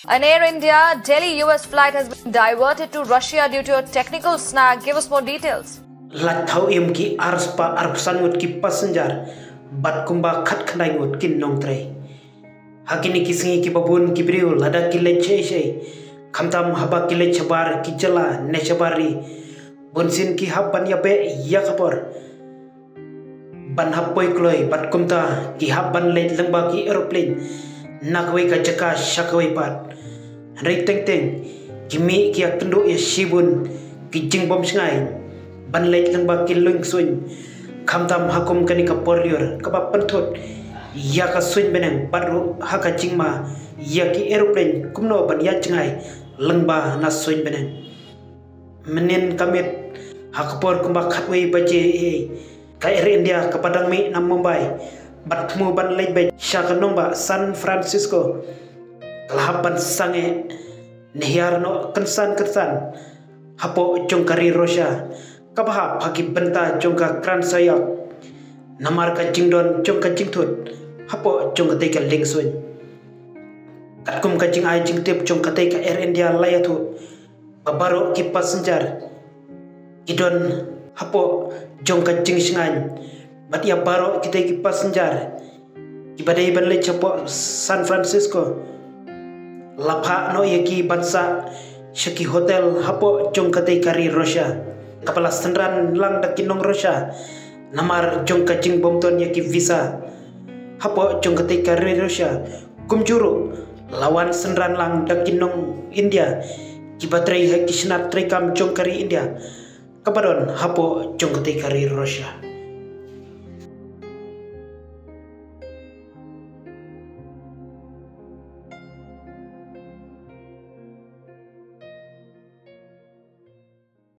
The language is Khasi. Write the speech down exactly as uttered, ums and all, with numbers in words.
An Air India Delhi U S flight has been diverted to Russia due to a technical snag. Give us more details. La thaw im ki arspah arphew san ngut ki passenger bad kumba khatkhyndai ngut ki nongtrei. Ha kine ki sngi kiba bun ki briew lada ki leit shei shei, khamtam haba ki leit shabar ki jylla ne shabar ri, bunsien ki hap ban ïabeh ïa ka por ban hap poi kloi bad kumta ki hap ban leit lyngba ki aeroplane na kawei ka jaka sha kawei pat. Hynrei teng teng ki mih ki ïakynduh ïa shibun ki jingbym shngaiñ ban leit lyngba ki liengsuiñ, khamtam ha kum kane ka por lyiur kaba pynthut ïa ka suiñ bneng bad ruh ha ka jingma ïa ki aeroplane kumno ban ïaid jngai lyngba na suiñ bneng. Mynnin ka miet ha ka por kumba khatwei baje, ka Air India kaba dang mih na Mumbai bad thmu ban leit beit sha ka nongbah San Francisco ka la hap ban sangeh ne hiar noh kynsan kynsan hapoh jong ka ri Russia, kaba hap ha ki bynta jong ka Krasnoyarsk namar ka jingdon jong ka jingthut hapoh jong katei ka liengsuiñ. Katkum ka jingai jingtip jong katei ka Air India la ïathuh ba baroh ki passenger ki don hapoh jong ka jingshngaiñ bad ïa baroh kitei ki passenger kiba dei ban leit shapoh San Francisco la phah noh ïa ki ban sah sha ki hotel hapoh jong katei ka ri Russia, kaba la synran lang da ki nong Russia namar jong ka jingbymton ïa ki visa hapoh jong katei ka ri Russia. Kumjuh ruh la wan synran lang da ki nong India kiba trei ha ki shnat treikam jong ka ri India kaba don hapoh jong katei ka ri Russia.